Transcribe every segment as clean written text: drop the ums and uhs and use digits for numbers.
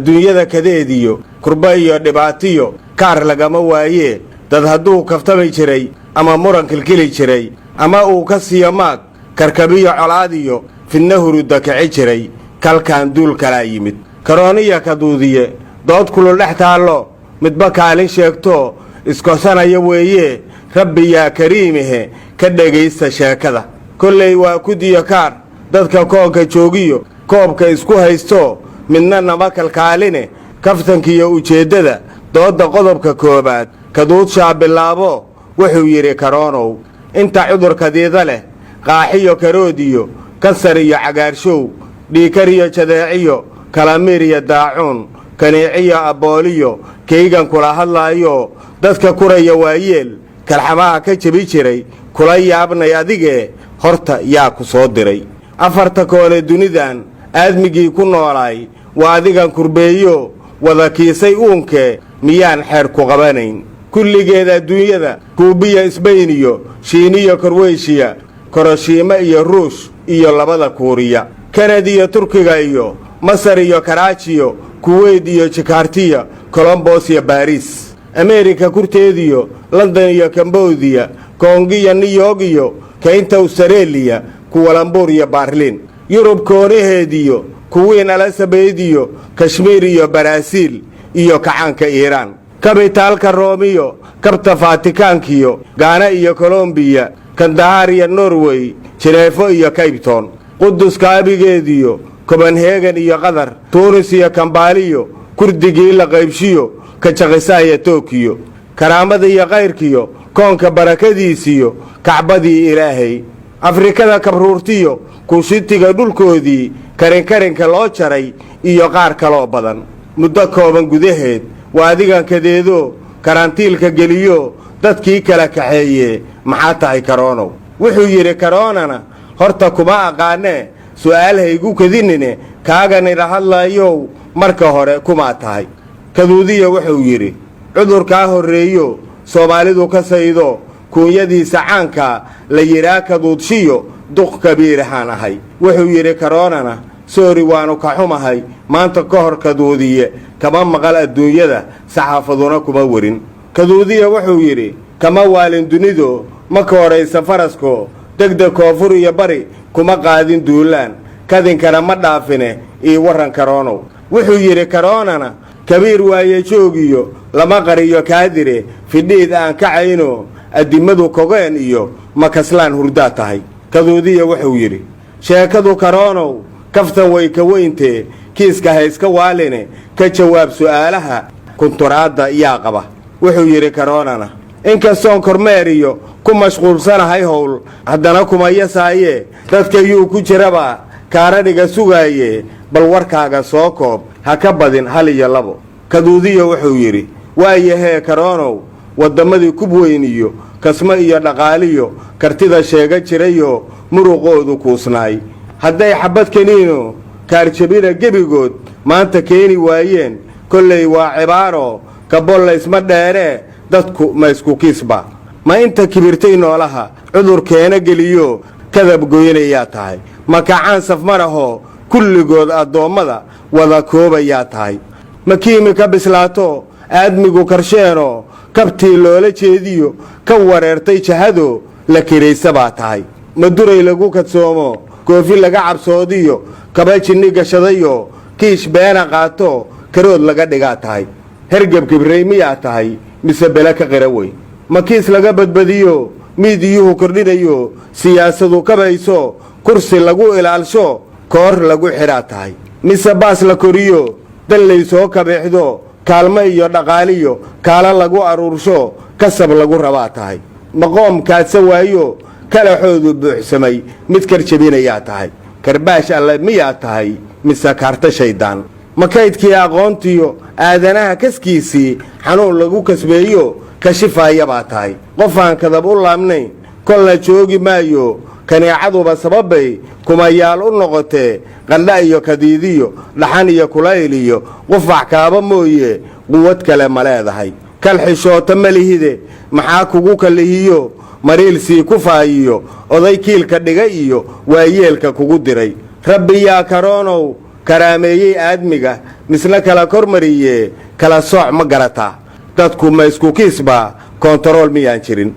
Adduunyada kadeediyo kurba iyo dhibaatiyo kaar lagama waayee. Dad hadduu kaftami jiray ama muran kilkili jiray ama uu ka siiyo maag karkabiyo colaadiyo fidna hurudda kici jiray, kalkaan duul kalaa yimid, Karooniya Kaduudiye. Dood kulul dhex taallo, midba kaalin sheegto iskosanaya weeye. Rabbi yaa kariimihe, ka dhegaysta sheekada. Kollay waa kudiyo kaar dadka koonka joogiyo koobka isku haysto, midna nama kalkaaline. Kaftankiiyo ujeeddada doodda qodobka koowaad Kaduudshaa bilaabo. Wuxuu yidhi Karoonow: inta cudurkadiida leh, qaaxiyo karoodiyo, kansar iyo cagaarshow, dhiikar iyo jadeeciyo, kalamiir iyo daacuun, kaniiciyo abbooliyo, kaygan kula hadlaayo, dadka kuraya waayeel kalxamaha ka jebi jiray, kula yaabnay adigee, horta yaa ku soo diray? Afarta koone dunidan aadmigii ku noolaay waa adigan kurbeeyo wada kiisay uunkee, miyaan xeer ku qabanayn? Kulligeed adduunyada, Kuubiya, Isbayn iyo Shiiniyo, Korweyshiya, Koroshiimo iyo Ruush iyo labada Kuuriya, Kanad iyo Turkiga iyo Masar iyo Karaajiyo, Kuweyt iyo Jikaartiya, Colombos iyo Baariis, Ameerika kurteediyo, London iyo Kambodiya, Koongiyo New York iyo kaynta Austareeliya, Kuwalambuur iyo Baarliin, Yurub koonaheediyo, Kuwiin Elizabeth iyo Kashmiir iyo Baraasiil iyo kacaanka Iiraan, kabitaalka Roomiyo, kabta Faatikaankiyo, Gaana iyo Kolombiya, Kandahaar iyo Norway, Jineefo iyo Kaybton, Quduska abigeediyo, Kobanhegan iyo Qatar, Tuunis iyo Kambaaliyo, Kurdigii la qaybshiyo, Kajakhisaan iyo Tokiyo, karaamada iyo kayrkiyo, koonka barakadiisiyo, Kacbadii Ilaahay, Afrikada kabruurtiyo, Kuushitiga dhulkoodii karinkarinka loo jaray iyo qaar kaloo badan, muddo kooban gudaheed waa adigan kadeedo karantiilka geliyo, dadkii kala kaxeeye. Maxaa tahay, Karoonow? Wuxuu yidhi Karoonana: horta kuma aqaanee, su'aal haygu kadinine, kaaganila hadlaayow, marka hore kumaa tahay? Kaduudiya wuxuu yidhi: cudurkaa horreeyo Soomaalidu ka saydo, kuunyadiisa caankaa la yidhaa Kaduudshiyo, duq kabiirahaan ahay. Wuxuu yidhi Karoonana: sorry, waannu ka xumahay, maanta ka hor Kaduudiye kama maqal adduunyada, saxaafaduna kuma werin. Kaduudiya wuxuu yidhi: kama waalin dunido, ma kooraysa farasko, degdeg koonfur iyo bari kuma qaadin duulaan, kadinkana ma dhaafine, ii warran, Karoonow. Wuxuu yidhi Karoonana: kabiir waaye joogiyo, lama qariyo kaadire, fidhiid aan kacayno, addimadu kogeen iyo makaslaan hurdaa tahay. Kaduudiya wuxuu yidhi: sheekadu, Karoonow, kaftan way ka weyntee, kiiska hayska waaline, ka jawaab su'aalaha kunturaadda yaa qaba. Wuxuu yidhi Karoonana: inkastoon kormeer iyo ku mashquulsanahay howl, haddana kuma yasaayee, dadka yuu ku jiraba kaaradhiga sugaaye, bal warkaaga soo koob, ha ka badin hal iyo labo. Kaduudiya wuxuu yidhi: waayahee, Karoonow, wadammadii kubweyn iyo kasmo iyo dhaqaaliyo kartida sheega jirayoo muruqoodu kuusnaay, hadday xabbad kaniino kaarjabina gebigood maanta keeni waayeen, kollay waa cibaaro kabollaysma dheeree, dadku ma isku kiisba? Ma inta kibirtay noolaha cudur keena geliyo kadab goynayaa tahay? Ma kacaan safmarahoo kulligood addoommada wada koobayaa tahay? Ma kiimi ka bislaato aadmigu karsheenoo kabtii loola jeediyo ka wareertay jahado la kiraysa baa tahay? Ma duray lagu kadsoomo, koofi laga cabsoodiyo, kaba jinni gashadayo, kiish beena qaato, karood laga dhigaa tahay? Hergeb kibrey miyaa tahay mise bele ka qira weyn? Ma kiis laga badbadiyo, miidiyuhu kordhinayo, siyaasadu kabayso, kursi lagu ilaalsho, koor lagu xidhaa tahay? Mise baas la koriyo, dallay soo kabeexdo, kaalmo iyo dhaqaaliyo kaala lagu aruursho, kasab lagu rabaa tahay? Maqoom kaadsa waayo, kalaxoodu buuxsamay, mid kar jebinayaa tahay? Karbaash alle miyaa tahay mise kaarta shayddaan? Ma kaydkii aqoontiyo aadanaha kaskiisii xanuun lagu kasbeeyo kashifaaya baa tahay? Qofaan kadab u laabnayn kolna joogi maayo, kaneecaduba sababbay kumayaal u noqotee, qandha iyo kadiidiyo, dhaxan iyo kulayl iyo qufac kaaba mooye, quwad kale ma leedahay? Kal xishoota ma lihide, maxaa kugu kallihiyo mariilsii ku faayiyo, oday kiilka dhiga iyo waayeelka kugu diray? Rabbi yaa Karoonow. Karaameeyey aadmiga, misna kala kormariyee, kala sooc ma garataa? Dadku ma isku kiisbaa? Koontarool miyaan jirin?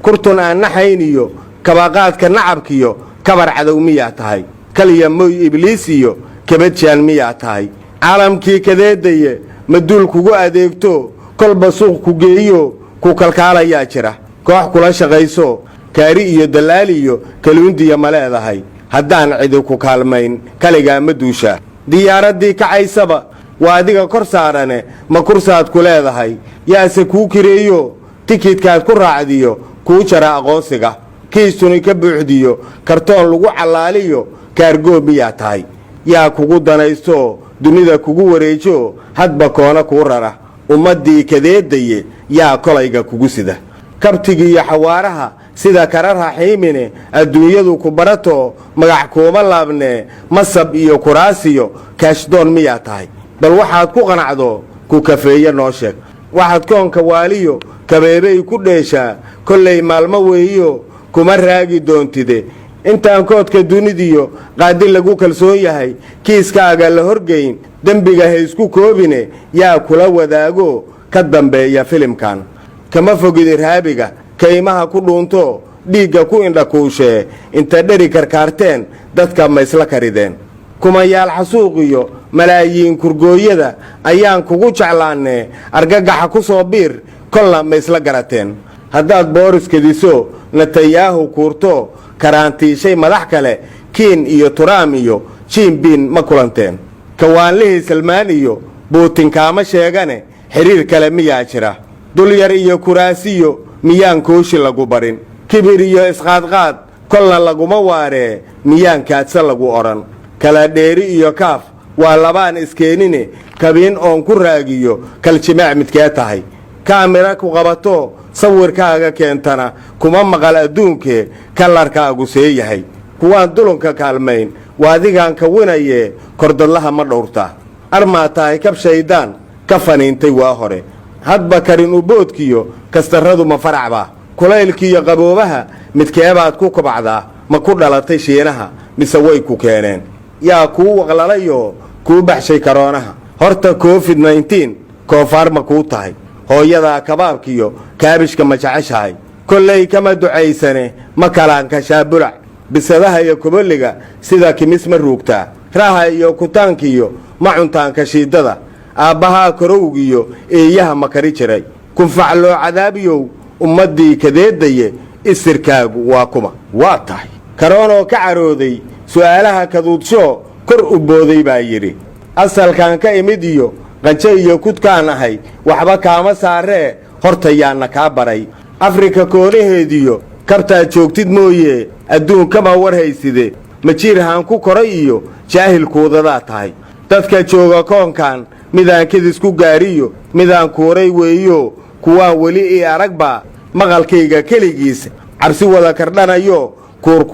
Kurtun aan naxayn iyo kabaqaadka nacabkiyo kabar cadow miyaa tahay? Kaliya moy ibliis iyo kabadjaan miyaa tahay? Caalamkii kadeedaye, ma duul kugu adeegto, kolba suuq ku geeyo, ku kalkaalayaa jira? Koox kula shaqayso, kaari iyo dallaal iyo kaluundiya ma leedahay? Haddaan cidi ku kaalmayn, kaligaa ma duushaa? Diyaaraddii kacaysaba waa adiga kor saarane, ma kursaad ku leedahay? Yaase kuu kireeyo, tikidkaad ku raacdiyo, kuu jara aqoonsiga? Kiistuni ka buuxdiyo, kartoon lagu callaaliyo, kaargoo miyaa tahay? Yaa kugu danaysto, dunida kugu wareejo, hadba koona kuu rara? Ummaddii kadeedaye, yaa kolayga kugu sida? Kabtigiiyo xawaaraha sida kara raxiimine, adduunyadu ku barato, magac kuuma laabnee, masab iyo kuraasiyo kaashdoon miyaa tahay? Bal waxaad ku qanacdo, ku kafeeye noo sheeg. Waxaad koonka waaliyo kabeebay ku dheeshaa, kollay maalmo weeyo, kuma raagi doontide. Intaan koodka dunidiyo qaadi lagu kalsoon yahay kiiskaaga la horgeyn, dembiga ha isku koobine, yaa kula wadaago ka dambeeya filimkan? Kama fogid irhaabiga kaymaha ku dhuunto, dhiigga ku indhakuushee. Inta dheri karkaarteen, dadka ma isla karideen? Kumayaal xasuuq iyo malaayiin kurgooyada ayaan kugu jeclaannee, argagaxa ku soo biir, kolna ma isla garateen? Haddaad Booris kediso, Netanyaahu kuurto, karaantiishay madax kale, Kiin iyo Turaam iyo Jiinbiin ma kulanteen? Kawaanlihii Salmaan iyo Buutin kaama sheegane, xidhiir kale miyaa jira? Dulyar iyo kuraasiyo miyaan kooshi lagu barin? Kibir iyo isqaadqaad kolna laguma waaree, miyaan kaadsa lagu odhan? Kala dheeri iyo kaaf waa labaan iskeenine, kabiin oon ku raagiyo, kaljimaac midkee tahay? Kaamira ku qabato, sawirkaaga keentana, kuma maqal adduunkee, kalarkaagu see yahay? Kuwaan dulunka kaalmayn waa adigaan kawinayee, kordadlaha ma dhowrtaa? Armaa tahay kab shayddaan ka faniintay waa hore? Hadba karin uboodkiyo kastarradu ma faracbaa? Kulaylkiiyo qaboobaha midkeebaad ku kobacdaa? Ma ku dhalatay Shiinaha mise way ku keeneen? Yaa kuu waqlalayoo kuu baxshay karoonaha? Horta COVID-19 koofaar ma kuu tahay? Hooyadaa kabaabkiyo kaabishka ma jeceshahay? Kollay kama ducaysane, ma kalaan kashaa bulac? Bisadaha iyo koboliga sida kimis ma ruugtaa? Raha iyo kutaankiyo ma cuntaan kashiidada? Aabbahaa korowgiyo eeyaha ma kari jiray? Kunfacloo cadaabiyow, ummaddii kadeedaye, isirkaagu waa kuma? Waa tahay. Karoonoo ka carooday su'aalaha kaduudsho, kor u booday baa yidhi: "Asalkaan ka imid iyo qanjo iyo kudkaan ahay waxba kaama saaree, horta yaanna kaa baray? Afrika koonaheediyo kabtaad joogtid mooyee, adduunkama warhayside. Majiirhaan ku koray iyo jaahilkuudadaa tahay. Dadka jooga koonkan midaan kadis ku gaariyo, midaan kuuray weeyo, kuwaan weli ii aragbaa maqalkayga keligiis cabsi wada kardhanayo,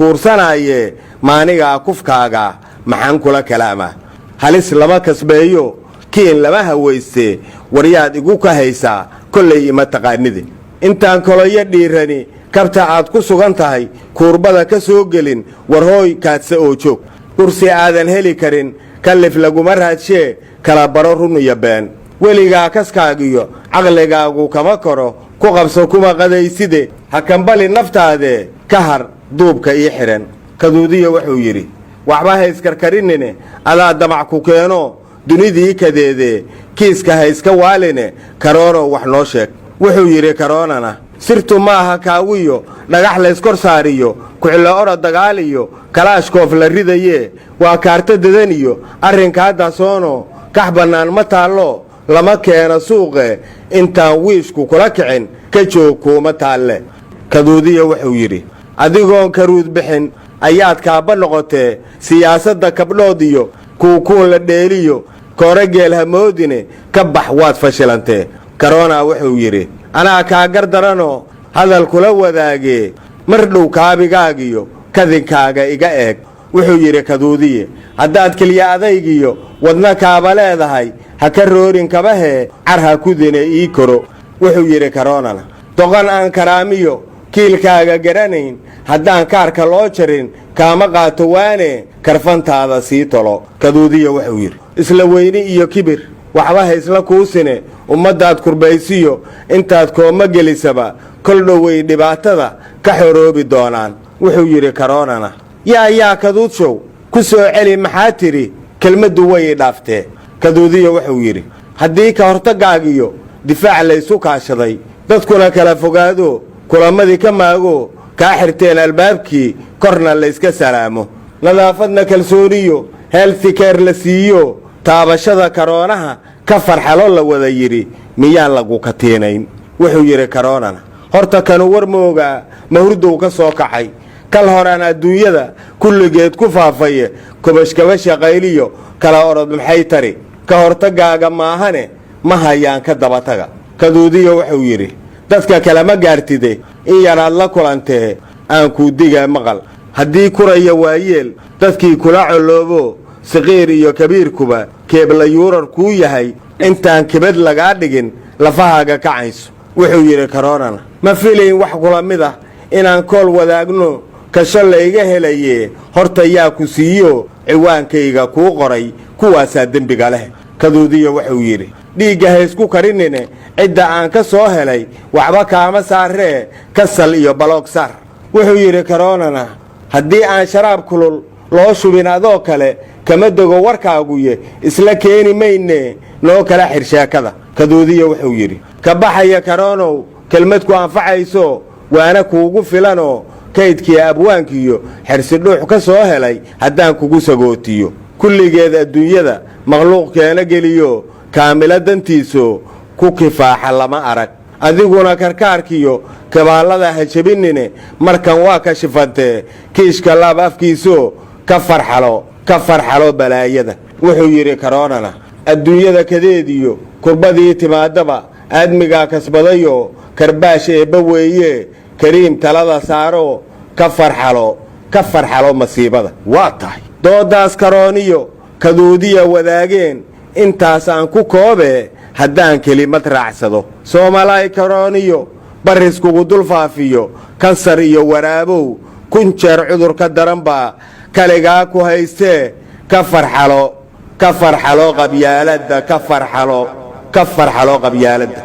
kuurkuursanaayee. Maanigaa kufkaaga maxaan kula kalaamaa? Halis lama kasbeeyo, kiin lama hawaystee, waryaad igu ka haysaa? Kollay ima taqaanide. Intaan koloyo dhiirani kabta aad ku sugan tahay kuurbada ka soo gelin, war hooy, kaadse oo joog. Kursi aadan heli karin kallif laguma raadshee, kala baro run iyo been. Weligaa kaskaagiyo caqligaagu kama koro, ku qabso kuma qadayside. Ha kambali naftaadee, ka har duubka ii xidhan." Kaduudiya wuxuu yidhi: "Waxba ha iskarkarinine, adaa damac ku keeno, dunidii kadeedee, kiiska ha iska waaline, Karoonow, wax noo sheeg." Wuxuu yidhi Karoonana: "Sirtu maaha kaawiyo dhagax layskor saariyo, kuxilo orod dagaal iyo kalaashkoof la ridayee, waa kaarta dadan iyo arrinkaa daasoono, kax bannaan ma taallo, lama keeno suuqe. Intaan wiishku kula kicin, ka joog, kuuma taalle." Kaduudiya wuxuu yidhi: "Adigoon karuud bixin ayaad kaabba noqotee, siyaasadda kabdhood iyo kuukuun la dheeliyo, koore geel hamoodine, ka bax, waad fashilantee." Karoonaa wuxuu yidhi: "Anaa kaa gardaranoo hadal kula wadaagee, mar dhow kaabigaagiyo kadinkaaga iga eeg." Wuxuu yidhi Kaduudiye: "Haddaad keliya adaygiyo wadna kaaba leedahay, ha ka roorin kabahee, car ha kudine ii koro." Wuxuu yidhi Karoonana: "Doqon aan karaamiyo Kiilkaaga garanayn haddaan kaarka loo jarin, kaama qaato waane, karfantaada sii tolo. Kaduudiya wuxuu yidhi: isla weyni iyo kibir waxba haysla kuusine, ummaddaad kurbaysiyo intaad kooma gelisaba, kol dhowey dhibaatada ka xoroobi doonaan. Wuxuu yidhi Karoonana: Yaa Kaduudshow, ku soo celi, maxaa tidhi? Kelmaddu way i dhaaftee. Kaduudiya wuxuu yidhi: haddii ka hortaggaagiyo difaac laysu kaashaday, dadkuna kala fogaado, kulamadii ka maago, kaa xirteen albaabkii, korna layska salaamo, nadaafadna kalsooniyo health care la siiyo, taabashada karoonaha ka farxalo la wada yidhi, miyaan lagu katiinayn? Wuxuu yidhi Karoonana: horta kanu war moogaa, mahurdow ka soo kacay? Kal horaan adduunyada kulligeed ku faafaye, kobashkabasha qayliyo kala orod maxay tari? Ka hortagaaga maahane, ma hayaan ka dabataga. Kaduudiya wuxuu yidhi: dadka kalema gaartide, in yaraad la kulantee, aan kuu diga maqal. Haddii kuraya waayeel dadkii kula colloobo, saqiir iyo kabiirkuba keebla yuurar kuu yahay, intaan kibad lagaa dhigin lafahaaga kacayso. Wuxuu yidhi Karoonana: ma filayn wax kula mid ah inaan kool wadaagno, kasho layga helaye. Horta yaa ku siiyo ciwaankayga kuu qoray? Kuwaasaa dembiga leh. Kaduudiya wuxuu yidhi: dhiigga haysku karinine, cidda aan ka soo helay waxba kaama saaree, kasal iyo baloog saar. Wuxuu yidhi Karoonana: haddii aan sharaab kulul loo shubin adoo kale, kama dego warkaaguye, isla keeni mayne, noo kala xir sheekada. Kaduudiya wuxuu yidhi: ka baxaya Karoonow, kelmad ku anfacayso waana kuugu filanoo kaydkii abwaankiyo xersidhuux ka soo helay haddaan kugu sagootiyo. Kulligeed adduunyada makhluuq keena geliyo, kaamilo dantiiso ku kifaaxa lama arag. Adiguna karkaarkiyo kabaallada ha jebinine, markan waa ka shifantee, kiishka laab afkiiso ka farxalo, ka farxalo balaayada. Wuxuu yidhi Karoonana: adduunyada kadeediyo kurbadii timaadaba aadmigaa kasbadayoo karbaash eebba weeye, kariim talada saaro, ka farxalo, ka farxalo masiibada. Waa tahay doodaas Karooniyo Kaduudiya wadaageen intaas aan ku koobee. Haddaan kelimad raacsado, Soomalaay, Karooniyo barriskugu dul faafiyo, kansar iyo waraabow kun jeer cudur ka daran baa kaligaa ku haystee, ka farxalo, ka farxalo qabyaaladda, ka farxalo, ka farxalo qabyaaladda.